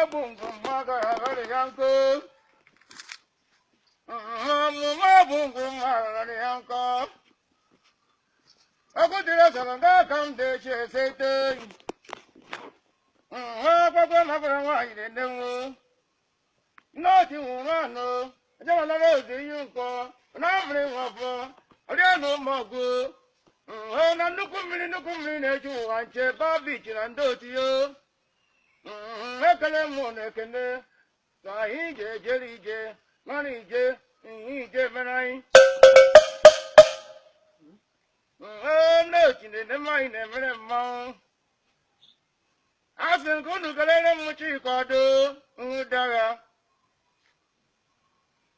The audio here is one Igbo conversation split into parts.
Ọmụma bụ ngụ mmadụ aghara ya nkụ. Ọmụma bụ ngụ mmadụ aghara ya nkọ. Ọkụ dịrị sọrọ nga ka m dị echi esete. Akwụkwọ mabara nwaanyị na-enenwu. Nọọsụ nwụrụ anụ, ejewalara ozi ihe nkọ, na mmiri nwafọ, ọrịa na ụmụọgụ. Na nnukwu mmiri na-echu ụwa nche, babichi na ndị otu ya. Ekele m na ekene ka anyị ji ejere ije, mara ije, ihe ije mere anyị. Ndị otu na-eme anyị na-emere mmanwụ. A sị nke unu kelere m Chikwado Nwụdagha.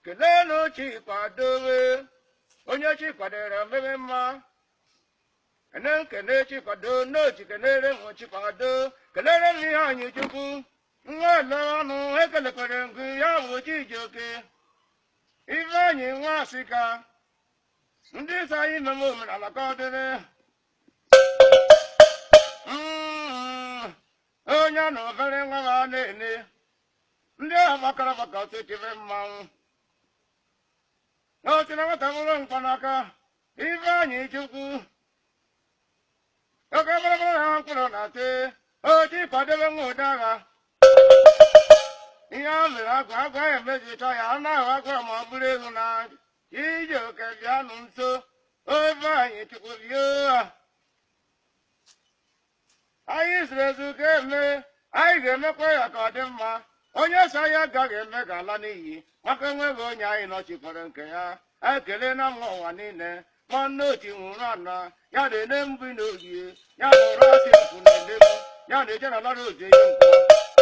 Keleenụ Chikwadowe, onye chi kwadoro mebe mma. Ene nkene Chikwado n'ochi kelere m Chikwado, kelere m ihe anyị Chukwu. Nwa ele ọnụ ekelekwere ngụ ya bụ Chijioke. Ife anyị nwa asịka, ndị sọ anyị meme omenala ka ọ dịrị. Onye na obere nwa ha na-ene ndị ahụ gbakọrọ agbakọ tibe mmanwụ n'otu na nwata bụrụ mkpanaka ife anyị Chukwu oke bụrụbụrụ ha mkpụrụ na te oji kwadebe nwa ụdagha ihe a mere agụ agụ ahụ emezicha ya a na-ahụ agụ ma ọ bụrụ ego na ije oke bịanụ nso ofe anyị Chukwu bịa anyị zuru ezu ka eme anyị ga-emekwa ya ka ọ dị mma. Onye sọ anyị agaghị eme ga-ala n'iyi maka enweghị onye anyị nọchikwara nke ya. Ekele na mma ụwa niile ma nne oti nwụrụ ana ya na-ene mbụ n'ogie ya na ụra asị nkwu na-elebu ya na-eje na lara ozi eyi nkwụ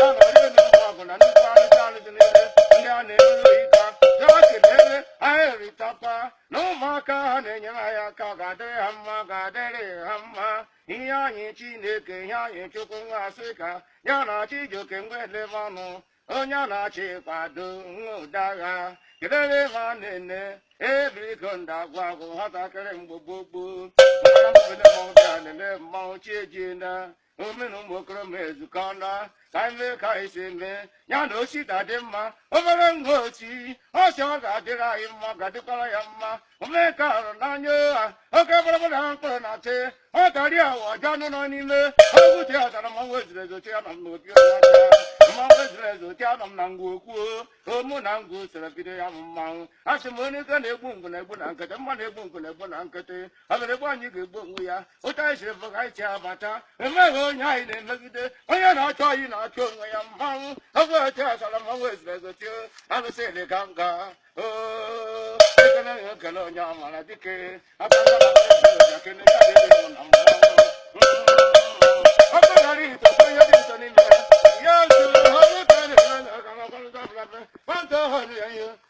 ya na ọrịa elu ọgụ na nnukwu arụsị arụsị niile ndị a na-emere oyi ka ya kelere anyị eritakwa na ụmụaka ha na-enyere anyị aka ọ ga-adịrị ha mma ga-adịrị ha mma. Ihe anyị Chineke ihe anyị Chukwu nwa asị ka ya na Chijioke ngwa elebe ọnụ onye a na-achị kwado nwa ụdagha kelere ma na-ene ebiriko ndagwa agwụ nwatakịrị mgbe gboo gboo mmanwụ mmanwụ chi ejiena omena ụmụ okorobịa ezukọna ka anyị mee ka anyị si mee ya na osita dị mma obere ngwa osi ọsị ọ ga-adịrị anyị mma ga-adịkwara ya mma omeka hụrụ n'anya ha oke bụrụbụrụ ha mkpụrụ na tị ọ karị awa ọjọ anụ nọ n'ime ogwu chi ọzara mmanwụ ezuru ezu chi anọ m n'obi ọcha mmanwụ ezuru ezu chi anọ m na ngwa okwuo omụ na ngwa usoro bido ya bụ mmanwụ a sị m onye ike na-egbu ngụ na-egbu na nkịtị mma na-egbu ngụ na-egbu na nkịtị ọ bịara egbu anyị ga-egbu onwe ya otu anyị siri bụ ka anyị si abata enweghị onye anyị na-emegide onye na-achọ anyị na-achọ onwe ya mmanwụ oge otu asara mmanwụ ezuru ezu chi alụsị dị ka nga ekele ya ekele onye amara dike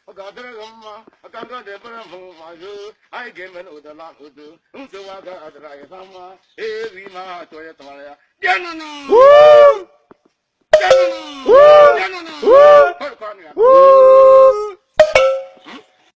ọ ga-adịrị gị mma aka ndị ọ na-ebere mbụ mayo anyị ga-eme n'udo na udo nsogbu agaghị adịrị anyị na mma ebi ma ha achọ onye tụwara ya bịanụnụ bịanụnụ bịanụnụ. Woo!